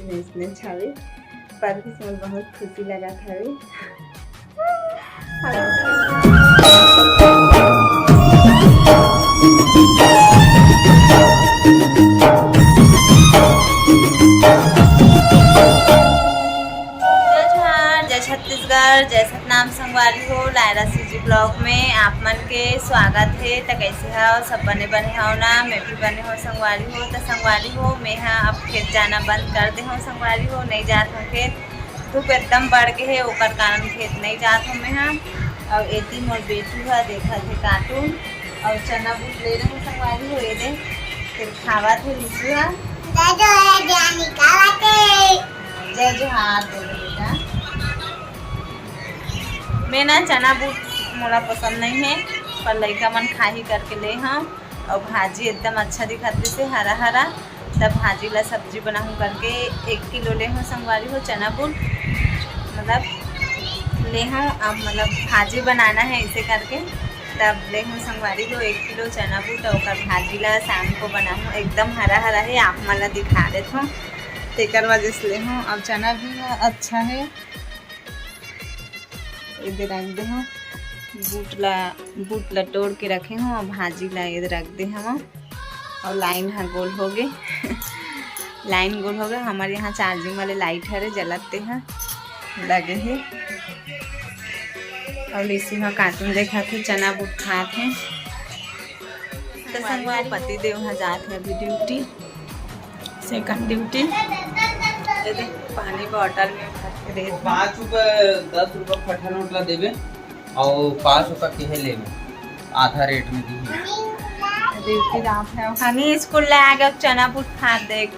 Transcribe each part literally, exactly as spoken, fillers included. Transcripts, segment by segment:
अइसने छावे, पर भी मोर बहुत खुशी लगत हवे। जय जोहार, जय छत्तीसगढ़, जय सतनाम संगवारी हो। लायरा सीजी ब्लॉग में आप मन के स्वागत हे। त कैसे हव? सब बने बने हव ना? मैं भी बने हव संगवारी हो। त संगवारी हो, मैं ह अब खेत जाना बंद कर दे हव संगवारी हो, नहीं जात हव खेत। धूप एकदम बढ़ गे हे, ओकर कारण खेत नहीं जात हव मैं ह। अउ एती मोर बेटू ह देखत हे कार्टून, अउ चना बूट ले रहे संगवारी हो, ये दे, फिर खावत हे लीसू ह। जय जोहार, जय जोहार, बोलो बेटा। मैं ना चना बूट मोला पसंद नहीं है, पर लइका मन खाही करके ले हव। अउ भाजी एकदम अच्छा दिखत रहिसे, हरा हरा, तब भाजी ला सब्जी बनाहूँ करके एक किलो ले हव संगवारी हो चना बूट, मतलब ले हव, अब मतलब भाजी बनाना है इसे करके, तब ले हव संगवारी हो एक किलो चना बूट, अउ ओकर भाजी ला शाम को बनाहूँ। एकदम हरा हरा है, आप मन ला दिखा देत हव, तेकर वजह से ले हव। अब चना भी अच्छा है, एदे रख दे हव। बूट ला, बूट ला टोर के रखे हव, अउ भाजी ला एदे रख दे हव। अउ लाइन ह गोल हो गे। लाइन गोल हो गे। हमर यहाँ चार्जिंग वाले लाइट हरे, जलत ते ह लगे हे। अउ लीसू ह कार्टून देखत हे, चना बूट खात हे। त संगवारी पति देव ह जात हे अभी ड्यूटी, सेकंड ड्यूटी। ये देख, पानी बॉटल में भर के दे दे। पाँच रुपए, दस रुपए फटा नोट ला देबे, अउ पाँच रुपए केहे लेबे, आधा रेट में दी। ड्यूटी जात हे। हनी स्कूल ले आगे, अब चना बूट खात देख।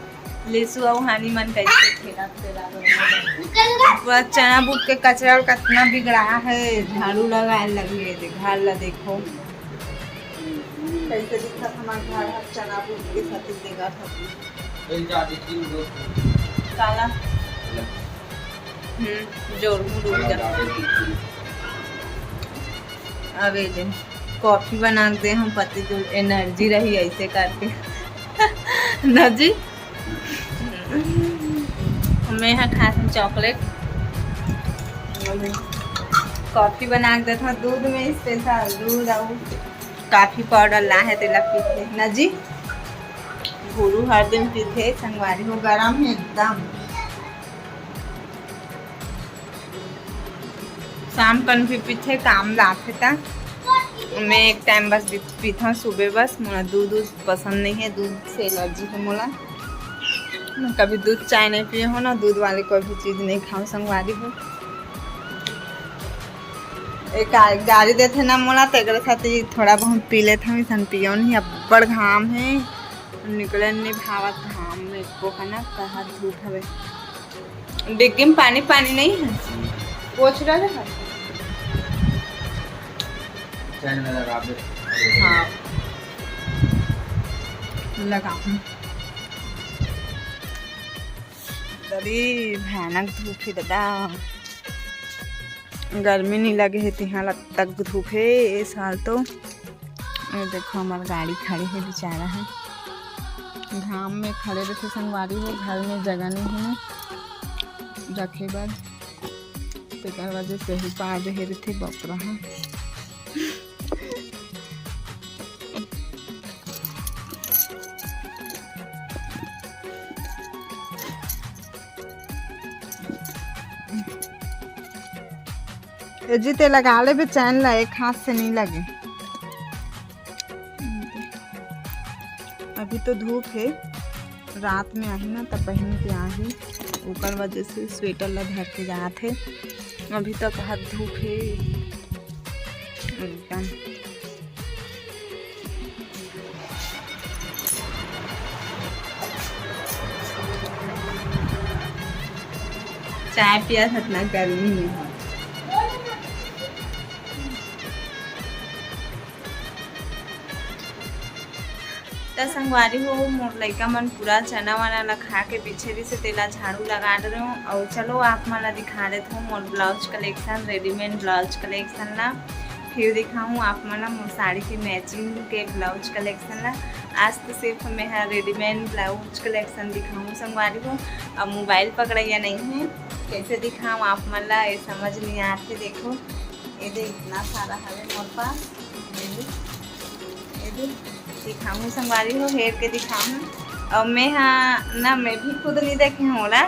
लीसू अउ हनी मन कैसे खेलत हे। पूरा चना बूट के कचरा कतना बिगड़ा है, झाड़ू लगाए लगी है, दे घर ला देखो कैसे दिखत हमार घर ह चना बूट के साथे देगा था। काला। हम्म, जोर मुड़ उड़ जा। अब ये दे, कॉफी बना के दे हम पति तो एनर्जी रही ऐसे करके। ना जी, मैं हा खात हूँ चॉकलेट, कॉफी बना के देत हूँ दूध में, स्पेशल दूध और कॉफी पाउडर ला है, तेला पीथे ना जी। गुरु हर दिन पीथे, संगवारी हो, गरम है एकदम। शाम कन भी पीथे, काम लाथे ता। मैं एक टाइम बस पी-, पीथव सुबह बस। मोला दूध, दूध पसंद नहीं है, दूध से एलर्जी है मोला। मैं कभी दूध चाय नहीं पिए हो ना, दूध वाले कोई भी चीज़ नहीं खाओ संगवारी हो। एक गा-, गाड़ी देथे ना मोला, तो एकरे साथ ही थोड़ा बहुत पी लेथव। इसन पियो नहीं, अब्बड़ घाम है, निकले नहीं भावत घाम में, एको कना कहत धूप हवे। डिग्गी में पानी, पानी नहीं है, पोछ डाले है। चैन में लगा दे। हाँ, लगा हूँ। अरे भयानक धूप है दादा, गर्मी नहीं लगे है तिहा तक धूप है ए साल तो। ये देखो, हमार गाड़ी खड़े है, बेचारा है, घाम में खड़े रहिथे संगवारी हो, घर में जगह नहीं है रखे बर, तेकर वजह से ही पार रहे रहिथे बपरा ह। ए जी, ते लगा लेबे चैन ला, एक हाथ से नहीं लगे। अभी तो धूप है, रात में आही ना, तब पहन के आही, ओकर वजह से स्वेटर ला धर के जात है। अभी तक हाथ धूप है एकदम। चाय पिया था इतना गर्मी में। त संगवारी हो, मोर लइका मन पूरा चना वना ला खा के बिछे रहिसे, तेला झाड़ू लगा दे रहे हूँ। और चलो, आप मन ला दिखा देत हूँ मोर blouse collection, readymade blouse collection ला। फिर दिखाऊँ आप मन ला मोर साड़ी के मैचिंग के ब्लाउज कलेक्शन ला। आज तो सिर्फ मैं ह रेडीमेड ब्लाउज कलेक्शन दिखाऊँ संगवारी हो। अब मोबाइल पकड़ैया नहीं है, कैसे दिखाऊँ आप मन ला, ये समझ नहीं आते। देखो, ये दे इतना सारा हवे मोर पास। ये दे, ये दे, दिखाऊँ संगवारी हो, हेर के दिखाऊँ। और मैं ह ना, मैं भी खुद नहीं देखे हूँ ओला,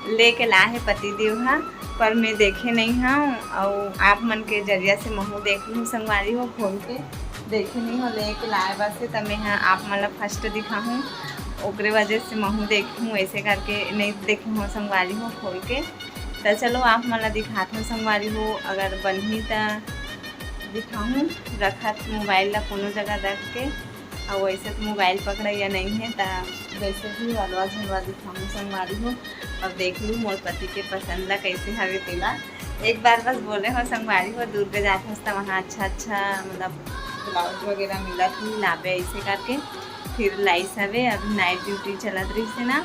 लेके ला हे पति देव ह, पर मैं देखे नहीं हूँ। और आप मन के जरिया से महू देख लूँ संगवारी हो, खोल के देखे नहीं हो, लेके लाए बस है, त मैं ह आप मन ला फर्स्ट दिखाहूँ, ओकरे वजह से महू देखूँ, ऐसे करके नहीं देखे हो संगवारी हो खोल के। त चलो आप मन ला दिखात हूँ संगवारी हो, अगर बनही त दिखाहूँ, रखत मोबाइल ला कोनो जगह रख के। और वैसे तो मोबाइल पकड़ैया नहीं है, त वैसे भी हलवा झलवा दिखाहूँ संगवारी हो। और देख लू मोर पति के पसंद ला कैसे हवे तेला। एक बार बस बोले हो संगवारी हो, दुर्ग जात हस त वहाँ अच्छा अच्छा मतलब ब्लाउज वगैरह मिलत ही लाबे ऐसे करके। फिर लाइस हवे, अभी नाइट ड्यूटी चलत रहिस हे ना,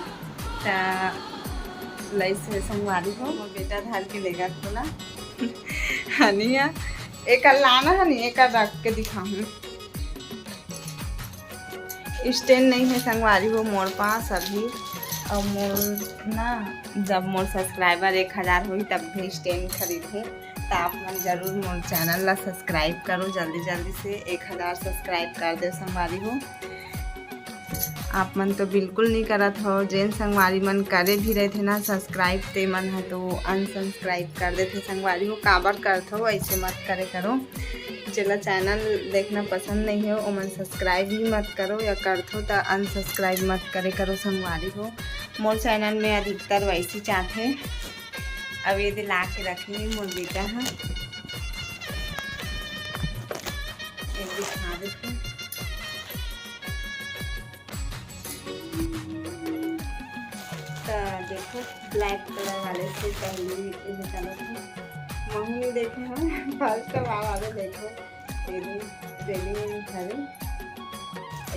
त लाइस हे संगवारी हो। मोर बेटा धर के लेगा खोला। हनिया, एकर लाना हनी, एकर रख के दिखाहूँ। स्टैंड नहीं है संगवारी हो मोर पास अभी। और मोर ना, जब मोर सब्सक्राइबर एक हज़ार होही तब भी स्टैंड खरीदहूँ। त आप मन जरूर मोर चैनल ला सब्सक्राइब करो, जल्दी जल्दी से एक हज़ार सब्सक्राइब कर दे संगवारी हो। आप मन तो बिल्कुल नहीं करत हो, जेन संगवारी मन करे भी रहथे ना सब्सक्राइब, ते मन ह तो अनसब्सक्राइब कर देथे संगवारी हो। काबर करथो, ऐसे मत करे करो। जेला चैनल देखना पसंद नहीं हो, ओमन सब्सक्राइब ही मत करो, या करथो त अनसब्सक्राइब मत करे करो संगवारी हो। मोर चैनल में अधिकतर वैसी चाहथे। अब ये दे ला के रखनी मोर बेटा ह, एक दिखा देते। त देखो, ब्लैक कलर वाले से पहली ये निकाला था, महू नहीं देखे हवे, फर्स्ट टाइम आवा देखो। ये भी रेडीमेड हवे,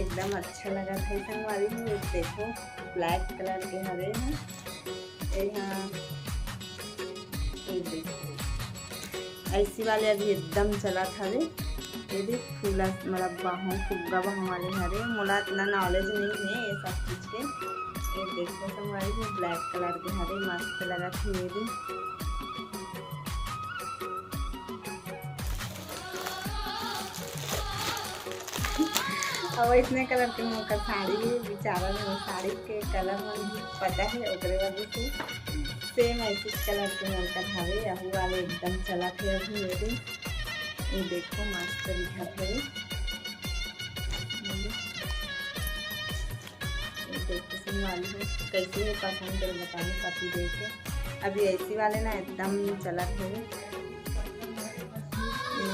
एकदम अच्छा लगा था संगवारी हो। ये देखो, ब्लैक कलर के हवे हैं, ये हाँ, ये देखो, ऐसी वाले अभी एकदम चलत हवे। ये देख, फूला मतलब बाहों, फुग्गा बाहों वाले हरे। मोला इतना नॉलेज नहीं है ये सब चीज के। ये देखो संगवारी हो, ब्लैक कलर के हरे, मस्त लगत हे ये भी। अब इसने कलर के मोर कर साड़ी हे, बेचारा मोर साड़ी के कलर मन भी पता है, ओकरे वजह से सेम ऐसे कलर के मोर कर हवे। यही वाले एकदम चलत हे अभी मेरे। ये देखो, मस्त दिखत हे। ये देखो, संगवारी हो, कैसे हे पसंद करो, बताओ, पति देव के। अभी ऐसी वाले ना एकदम चलत हे। ये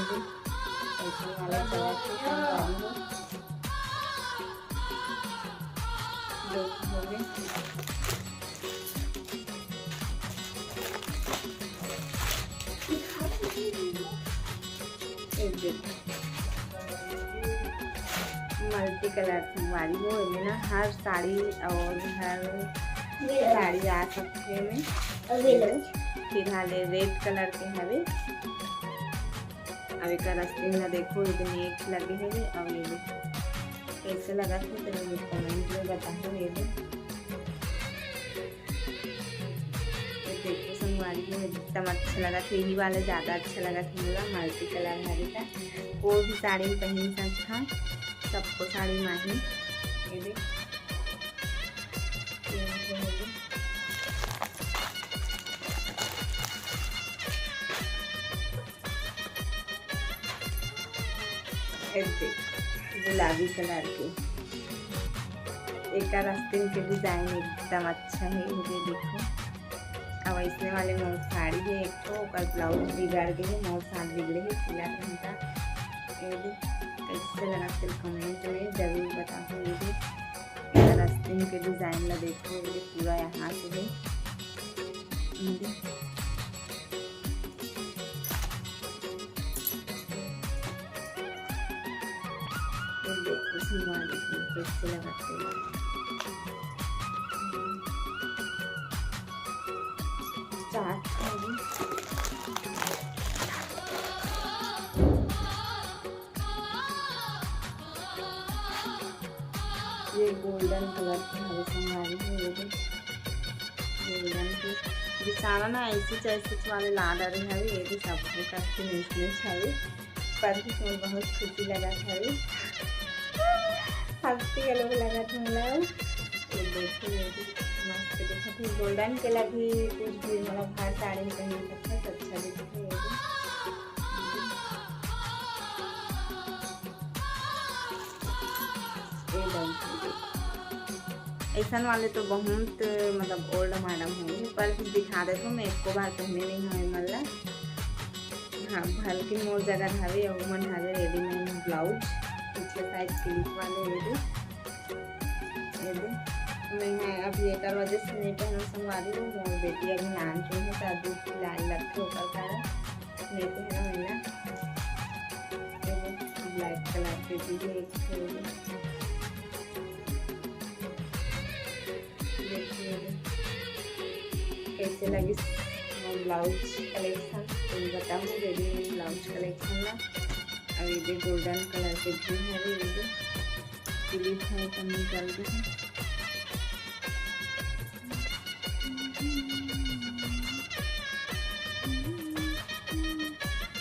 भी ऐसे वाला चलत हे, संगवारी हो। देखो, हो गए। ये देखो, मल्टी कलर संगवारी हो, एमे ना हर साड़ी और हर साड़ी आ सकथे एमे। फिलहाल ये रेड कलर के हवे। अब एकर आस्तीन ला देखो, ये नेट लगे हवे। अब ये देखो कैसे लगत हे, तो ये कमेंट में बताओ। ये देखो, ये देखो संगवारी हो, एकदम अच्छा लगत हे। यही वाला ज़्यादा अच्छा लगत हे मोला, मल्टी कलर हरे का। कोई भी साड़ी में पहन सकत हा, सबको साड़ी में ही। ये देख, ये देखो, ये देखो। ये देख, गुलाबी कलर के। एकर आस्तीन के डिजाइन एकदम अच्छा है। ये देखो, अब ऐसने वाले मोर साड़ी है एक ठो, ओकर ब्लाउज बिगड़ गए है, मोर साथ बिगड़े है, सिला के हमका। ये देख, कैसे लगा फिर कमेंट में जरूर बताओ। ये देख, एकर आस्तीन के डिजाइन ला देखो, ये पूरा यहाँ से है। ये देख, ये देखो, संगवारी हो, कैसे लगाते हैं। चार ये गोल्डन कलर के हवे संगवारी हो, ये दे गोल्डन के बिछाना ना ऐसे ऐसे वाले ला डरे हवे, ये दे सब करके मिस मिस हवे। पर भी मोर बहुत खुशी लगत हवे, हंसती के लोग लगत मोला। ये देखो, ये भी मस्त दिखत हे। गोल्डन के ला भी कुछ भी मतलब हर साड़ी में पहन सकता, तो अच्छा दिखत हे ये भी। ये देखो, ऐसन वाले तो बहुत मतलब ओल्ड मॉडल होंगे, पर भी दिखा देथों, मैं एको बार पहने नहीं हवे मन ला। हाँ, भलकिन मोर जगह हवे, अउ मन हवे रेडीमेड ब्लाउज, पीछे साइड क्लिप वाले ये दे, ये दे। मैं हाँ, अब एकर वजह से नहीं पहनों संगवारी हो, मोर बेटी अभी नानचुन हे, तो दूध पिलाए लगथे, ओकर कारण नहीं पहनों मैं ना। ये दे, ब्लैक कलर के भी है एक ठो। देखिए, कैसे लगिस मोर ब्लाउज कलेक्शन, तो बताहू रेडीमेड ब्लाउज कलेक्शन ला। अब ये दे गोल्डन कलर के भी हवे, ये दे क्लिप है, तो निकल गई है।